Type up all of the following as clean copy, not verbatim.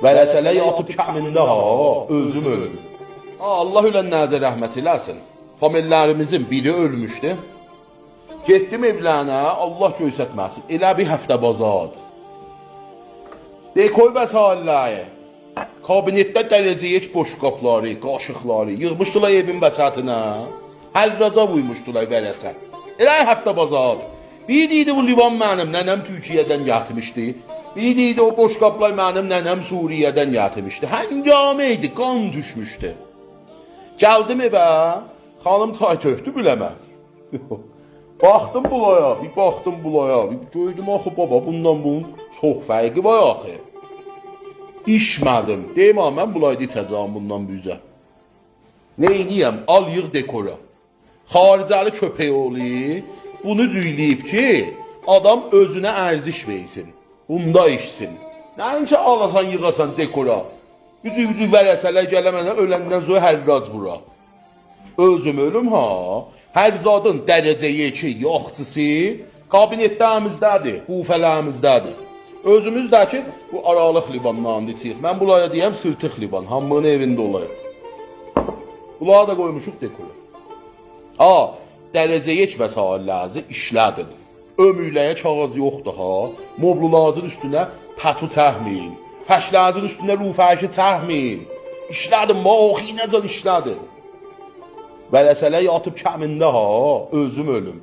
Vərəsələ yatıb kəmində ha, özüm ölüm. Ha, Allah ölənlərinizə rəhmət eləsin. Famillərimizin biri ölmüşdü. Getdim evlənə, Allah göstərməsin. Elə bir həftə bazadır. Dekoy vəsaitləri. Kabinetdə dərəcə 1 boşqabları, qaşıqları yığmışdılar evin vəsatına. Hərraca vuymuşdular vərəsə. Elə həftə bazadır. Bir deydi bu livan mənim nənəm Türkiyədən gətirmişdi. Bir deydi o boşqablar mənim nənəm Suriyədən gətirmişdi. Həngamə idi, qan düşmüşdü. Gəldim evə, xanım çay tökdü biləmə. Baxdım bulaya, bir baxdım bulaya, bir gördüm axı baba bundan bunun çox fərqi var axı. İçmədim. Deyim ha, mən bulayda içəcəyəm bundan büzə. Neyniyəm? Al yığ dekora. Xaricəli köpək oğlu bunu cüyləyib ki, adam özünə ərziş versin. Bunda içsin. Nəinki alasan yığasan dekora. Gücü-gücü vərəsələr gələ mənə öləndən sonra hərrac bura. Özüm ölüm ha. Hər zadın dərəcə 2 yoxçusu kabinetlərimizdədir, bufələrimizdədir. Özümüzdəki bu aralıq livanlarını içirik. Mən bunlara deyəm sırtıq livan, hamının evində olayım. Bunlara da qoymuşuq dekora. A, dərəcə 1 vəsaitlərinizi işlədin. Ömürləyə kağız yoxdur ha. Moblularınızın üstünə pətu çəkməyin. Fəşlərinizin üstünə rufərşi çəkməyin. İşlədin, oxi necə işlədin. Vərəsələ yatıb kəmində ha, özüm ölüm.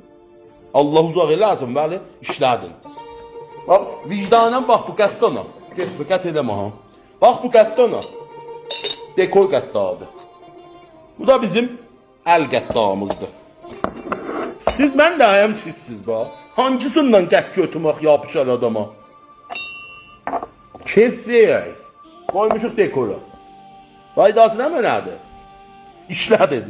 Allah uzaq eləsin, bəli, işlədin. Bax, vicdanən bax bu qəttana. Getmə, qət eləmə ha. Bax bu qəttana. Dekor qəttadır. Bu da bizim əl qəddamızdır. Siz mən dayəm sizsiz bax. Hancısından qət götürmək yapışar adama. Keyf verək. Qoymuşuq dekora. Faydası nə mənədir? İşlədin.